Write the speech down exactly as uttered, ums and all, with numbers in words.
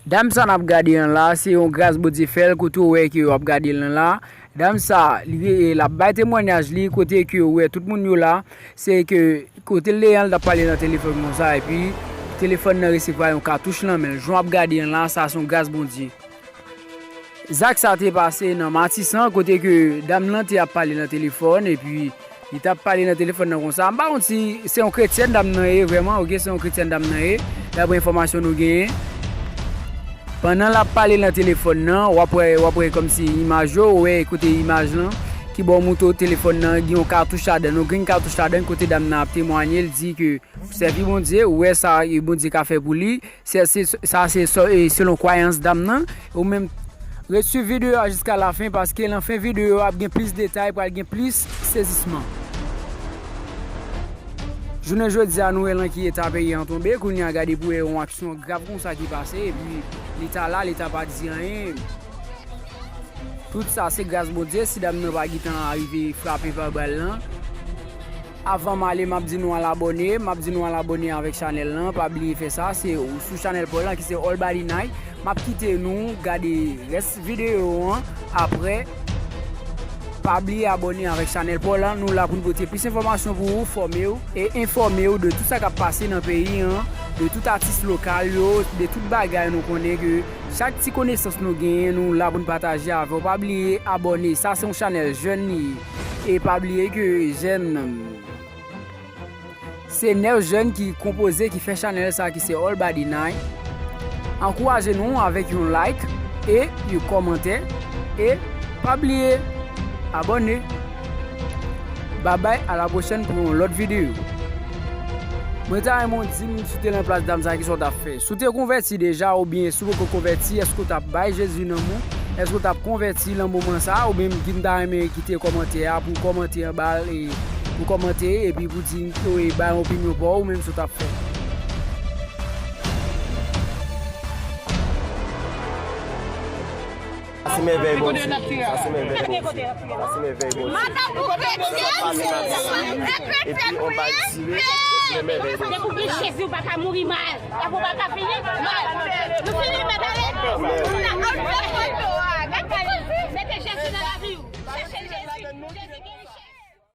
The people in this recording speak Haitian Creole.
Dam sa n ap gade an la, se yon gras Bondye fè l, kote w wè ke w ap gade l an la. Dam sa, li, l ap bay temwanyaj li, kote ke w wè tout moun yo la, se ke kote l deyan, l t ap pale nan telefòn konsa, epi telefòn nan resevwa yon katouch nan men l. Jan w ap gade an la, sa se yon gras Bondye. Zak sa te pase nan Matisan, kote ke dam nan te ap pale nan telefòn, epi li t ap pale nan telefòn nan konsa. M pa konn si se yon kretyèn dam nan ye vrèman, oke, se yon kretyèn dam nan ye, daprè enfòmasyon nou genyen. Pandan l ap pale nan telefòn nan, w ap wè, w ap wè kòmsi imaj yo, ou wè kote imaj lan, ki bò mouto telefòn nan, gen yon katouch ladan, yon grenn katouch ladan, kote dam nan ap temwanye, l di ke pou sèvi Bondye, ou wè sa e Bondye ka fè pou li. Se, se, sa se sè-, e selon kwayans dam nan. Ou menm, ret swiv videyo a jiska lafen, paske nan fen videyo a ap gen plis detay, pral gen plis sezisman. Jounen jodi a, nou wè lan ki eta peyi an tonbe. Kounye a, gade pou wè yon aksyon grav konsa ki pase, epi leta la, leta pa di anyen. Tout sa se gras Bondye, si dam nan pa gentan rive frape pa bal lan. Avan m ale, m ap di nou al abòne, m ap di nou al abòne avèk chanèl lan, pa bliye fè sa, se sou chanèl pa w lan ki se All Body Night. M ap kite nou gade rès videyo an, aprè, pa bliye abòne avèk chanèl pa w lan, nou la pou n pote plis enfòmasyon pou ou, fòme w, e enfòme w de tout sa k ap pase nan peyi an, de tout atis lokal yo, de tout bagay nou konnen ke chak ti konesans nou genyen, nou la pou n pataje avè w. Pa bliye abòne. Sa se yon chanèl jèn li ye. E pa bliye ke jèn, se nèf jèn ki konpoze, ki fè chanèl sa ki se All Body Night. Ankouraje nou avèk yon like e yon kòmantè. E pa bliye abòne. Babay, a la pwochèn pou yon lòt videyo. Mwen ta renmen w di m si w te nan plas dam sa, kisa w t ap fè. Si w te konvèti deja, oubyen si w poko konvèti, èske w t ap bay Jezi nanm ou? Èske w t ap konvèti nan moman sa? Oubyen m ta renmen kite kòmantè a, pou w kòmante anba, e, pou w kòmante, epi pou di, e, bay opinyon pa w, ou menm si w t ap fè. Sa se mèvèy Bondye. Sa se mèvèy Bondye. Sa se mèvèy Bondye. Madanm ou kretyen, epi on bay tire, se mèvèy Bondye. Depi w gen Jezi, ou pa ka mouri mal. Depi w pa ka fini mal. Nou fini, mèt ale. Mete Jezi nan lavi w.